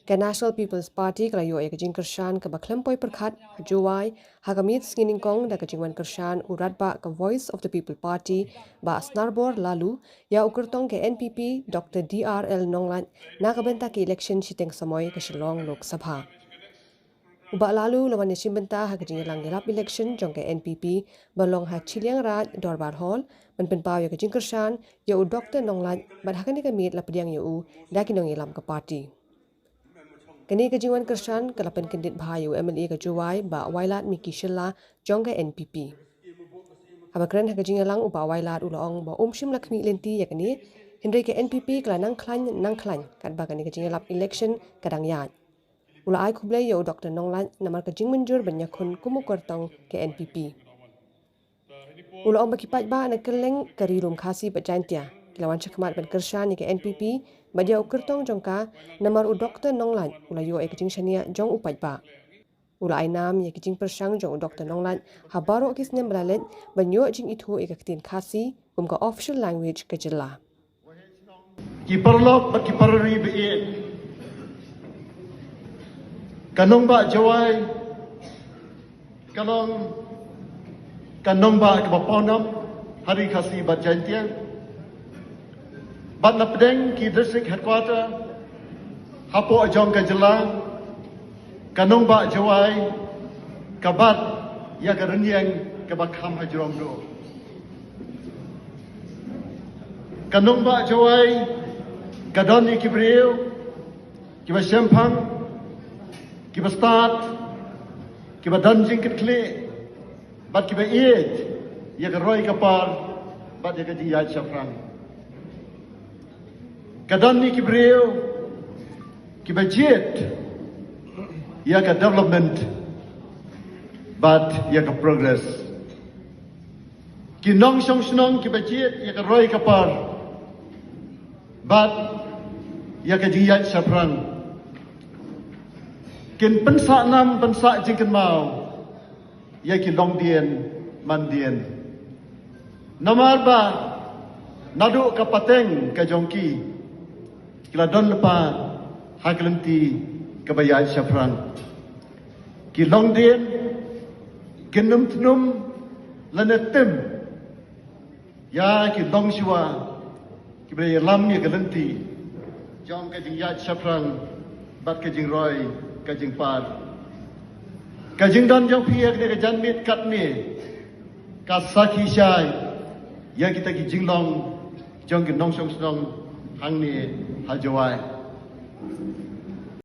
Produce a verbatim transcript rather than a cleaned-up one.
Ka National People's Party ka la ïoh ïa ka jingkyrshan kaba khlem poi pyrkhat ha Jowai ha ka miet sngi nyngkong da ka jingwan kyrshan u Rangbah ka Voice of the People Party, Bah Snarbor Laloo, ïa u kyrtong ka N P P, Doctor D R L Nonglait, na ka bynta ka election shiteng samoi ka Shillong Lok Sabha. U Bah Laloo u la wan ïashim bynta ha ka jingïalang ïalap election jong ka N P P ba long ha Chilliangraij Dorbar Hall, ban pynpaw ïa ka jingkyrshan ïa u Doctor Nonglait, bad ha kane ka miet la pdiang ïa u da ki nongïalam ka party. Kane ka jingwan kyrshan ka la pynkyndit bha ïa u M L A ka Jowai, Bah Wailadmiki Shylla, jong ka N P P. Haba kren ha ka jingïalang, u Bah Wailad u la ong ba um shym la khmih lynti ïa kane, hynrei ka N P P ka la nang khlaiñ nang khlaiñ katba kane ka jingïalap election ka dang ïaid. U la ai khublei ïa u Doctor Nonglait namar ka jingmynjur ban ïakhun kum u kyrtong ka N P P. U la ong ba ki paidbah na kylleng ka Ri Lum Khasi bad Jaintia ki la wan shakhmat ban kyrshan ïa ka N P P bad ïa u kyrtong jong ka, namar u Doctor Nonglait u la ïoh ïa ka jingshaniah jong u paidbah. U la ai nam ïa ka jingpyrshang jong u Doctor Nonglait ha baroh ki snem ba la leit ban ïoh jingithuh ïa ka ktien Khasi kum ka official language ka jylla. Ki paralok bad ki parari ba ïeit, ka nongbah Jowai ka long ka nongbah kaba pawnam ha Ri Khasi bad Jaintia. Bad na pdeng ki district headquarter hapoh jong ka jylla, ka nongbah Jowai ka bat ïa ka rynïeng kaba kham hajrong duh. Ka nongbah Jowai ka don ïa ki briew kiba shemphang, kiba stad, kiba don jingkitkhlieh, bad kiba ïeit ïa ka roi ka par bad ïa ka jingïaid shaphrang. Ka don ïa ki briew kiba jied ïa ka development bad ïa ka progress. Ki nongshong shnong kiba jied ïa ka roi ka par bad ïa ka jingïaid shaphrang kin pynsah nam pynsah jingkynmaw ïa ki longdien mandien. Namar ba naduh ka pateng ka jong ki, ki la don lypa ha ka lynti kaba ïaid shaphrang. Ki longdien kin ym tnum lane tim ïa ki longshuwa kiba ïalam ïa ka lynti jong ka jingïaid shaphrang bad ka jingroi ka jingpar. Ka jingdon jong phi ha kane ka janmiet katne ka sakhi shai ïa kita ki jinglong jong ki nongshong shnong hangne ha Jowai.